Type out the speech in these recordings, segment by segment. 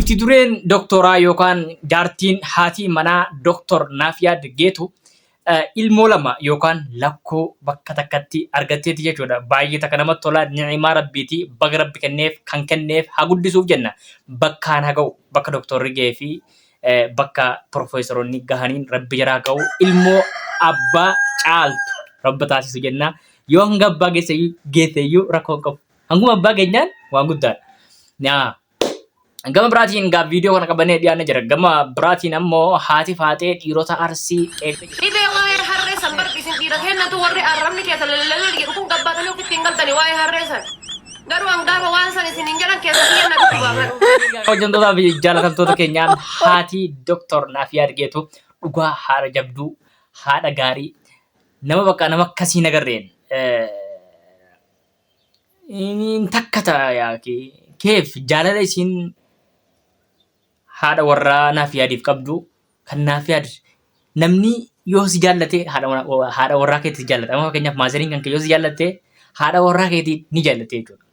Giifti dureen doktoraa yookaan jaartiin haatii manaa Doktor Naafiyaad Geetu ilmoo lama yookaan lakkoo bakka takkatti argatteeti jechuudha. Baay'ee takka namatti tola ni'imaa rabbiiti baga rabbi kenneef kan kenneef haa guddisuuf jenna. Bakkaan haa ga'u bakka doktorri ga'ee fi bakka profeesaroonni gahaniin rabbi jaraa ga'u ilmoo abbaa caaltu rabba taasisu jenna. Yoo hanga abbaa geesse iyyuu rakkoo hin qabu. Hanguma abbaa geenyaan waan guddaadha. Yaa. Gama biraatiin gaa viidiyoo kana qabannee dhiyaannee jira. Gama biraatiin ammoo haati faaxee dhiirota arsii qeeqxee jirti. Dhibee waa'ee harree san bar isin dhiira keennatu warri arrabni keessa lalalala jedhu kun gabbaatanii ofitti hin galtani waa'ee harree san. Garuu an gaafa waan san isin hin jedhan keessa kiyya na dhukkuba garuu. Kabajamtootaa fi jaalatamtoota keenyaan haati Dooktor Naafiyaad Geetuu dhugaa haadha jabduu, haadha gaarii, nama bakka nama akkasii hin agarreen hin takka ta'a keef jaalala isiin haadha warraa naaf yaadiif qabdu kan naaf yaad namni yoo si jaallate haadha warraa keetti si jaallata. Amma fakkeenyaaf maazariin kan kee yoo si jaallatte haadha warraa keetii ni jaallatte jechuudha.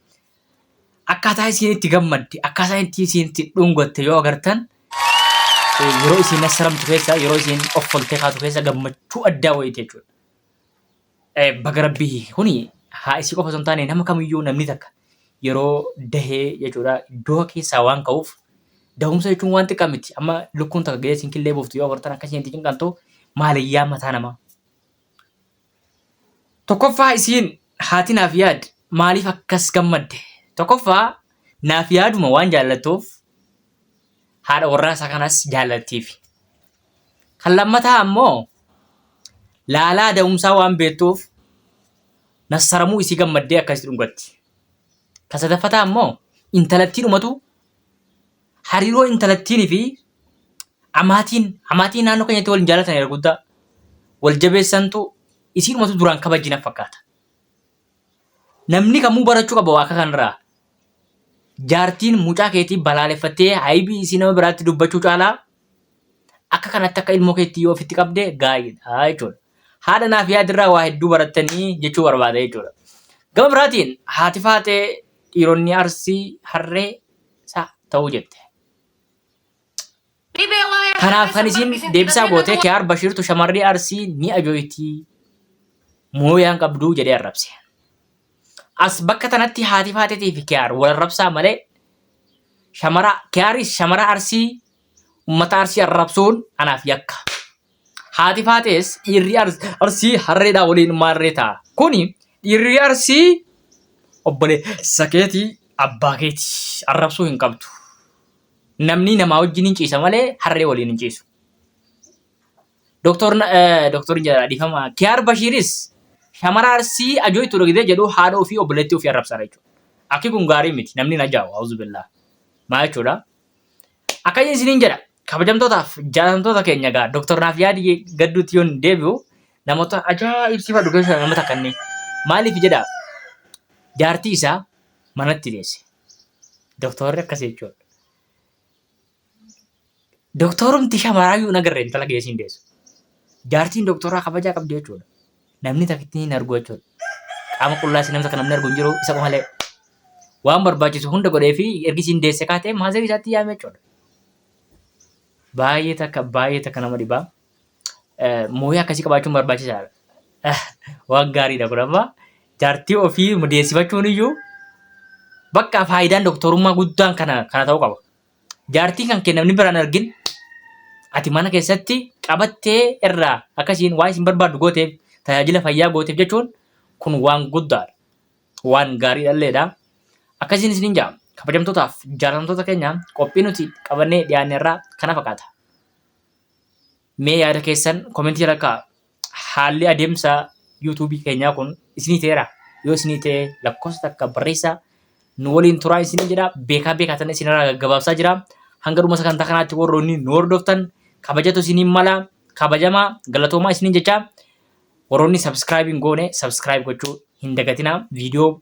Akkaataa isiin itti gammadde akkaataa itti isiin itti dhungatte yoo agartan yeroo isiin nassaramtu keessa yeroo isiin offoltee kaatu keessa gammachuu addaa wayiiti jechuudha. Baga rabbii kuni haa isii qofa osoo hin taane nama kamiyyuu namni takka yeroo dahee jechuudha du'a keessaa waan ka'uuf dahumsa jechuun waan xiqqaa miti. Amma lukkuun takka gahee isin killee buuftu yoo agartan akkasiin itti cinqantu maaliyyaa mataa namaa. Tokkoffaa isiin haati naaf yaad maaliif akkas gammadde? Tokkoffaa naaf yaaduma waan jaallattuuf haadha warraa isaa kanas jaallattiifi. Kan lammataa ammoo laalaa da'umsaa waan beektuuf nassaramuu isii gammaddee akkasitti dhungatti. Kan sadaffataa ammoo intalattiin dhumatu hariiroo intalattiinii fi amaatiin amaatiin naannoo keenyatti wal hin jaalatan yeroo guddaa wal jabeessantu isii dhumatu duraan kabajji na fakkaata. Namni kamuu barachuu qaba waa akka kanarraa. Jaartiin mucaa keetii balaaleffattee aybii isii nama biraatti dubbachuu caalaa akka kanatti akka ilmoo keetti yoo ofitti qabde gaariidha jechuudha. Haadha naaf yaadirraa waa hedduu barattanii jechuu barbaada jechuudha. Gama biraatiin haati faaxee dhiironni arsii harree isaa ta'uu jette. Dhibee waa'ee Kanaaf harree kan san isiin bar isin dhiira deebisaa keennatu goote Kiyaar Bashiirtu shamarri Arsii ni ajooyti mooyaan qabduu jedhee arrabse. As bakka tanatti haati faateetii fi Kiyaar wal arrabsaa malee shamara Kiyaaris shamara Arsii ummata Arsii arrabsuun anaaf yakka. Haati faatees dhiirri Arsii harreedhaa waliin maarree ta'a. Kuni dhiirri Arsii obboleessa keetii abbaa keetii arrabsuu hin qabdu. Namni namaa wajjin hin ciisa malee harree waliin hin ciisu. Doktor Doktor jedha dhiifama. Kiyaar Bashiiris shamara Arsii ajooytu dhugdee jedhu haadha ofii obboleettii ofii arrabsaara jechuudha. Akki kun gaarii miti namni na jaa'u auzubillah. Maa jechuudha? Akka inni isiniin jedha kabajamtootaaf jaallatamtoota keenya egaa Doktor Naaf Yaadi gadduutti yoon deebi'u namoota ajaa'ibsiifadhu keessa nama takka inni. Maaliif jedha jaartii isaa manatti deesse. Doktorri akkas jechuudha. Doktorumti shamaraayyuu hin agarre intala geessiin deessu. Jaartiin doktoraa kabajaa qabdi jechuudha. Namni takka hin argu jechuudha. Qaama qullaa isii namni takka namni argu hin jiru isa qofa malee. Waan barbaachisu hunda godhee fi ergi isiin deesse kaatee maazarii isaatti yaame jechuudha. Baay'ee takka baay'ee takka nama dhibaa. Mooyaa akkasii qabaachuun barbaachisaadha. Waan gaariidha kun amma jaartii ofii deessifachuun iyyuu bakka faayidaan doktorummaa guddaan kana kana ta'uu qaba. Jaartii kan kee namni biraan argin ati mana keessatti qabattee irraa akkasiin waan isin barbaaddu gooteef tajaajila fayyaa gooteef jechuun kun waan guddaadha. Waan gaariidhalleedha. Akkasiin isiniin ja'a. Kabajamtootaaf jaallatamtoota keenya qophii nuti qabannee dhiyaanne irraa kana fakkaata. Mee yaada keessan komentii jala kaa'aa. Haalli adeemsa yuutuubii keenyaa kun isinii ta'eera? Yoo isinii ta'e lakkoofsa takka barreessaa. Nu waliin turaa isinii jedha. Beekaa beekaa tana isinirraa gaggabaabsaa jira. Hanga dhuma sagantaa kanaatti warroonni nu hordoftan kabajatu isiniin mala. Kabajamaa galatoomaa isiniin jecha. Warroonni subscribe hin goone subscribe gochuu hin dagatinaa. Viidiyoo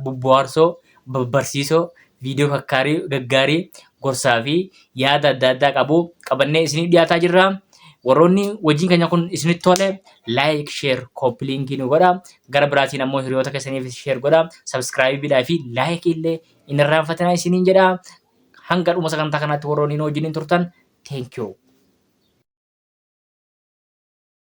bubbuhaarsoo, babbarsiisoo, viidiyoo kakkaarii gaggaarii gorsaa fi yaada adda addaa qabu qabannee isiniif dhiyaataa jirra. Warroonni hojiin keenya kun isinitti tole like, share, copy link nu godha. Gara biraatiin ammoo hiriyoota keessaniif share godha. Subscribe fi like illee hin irraanfatinaa isiniin jedha. Hanga dhuma sagantaa kanaatti warroonni nu wajjiniin turtan, thank you.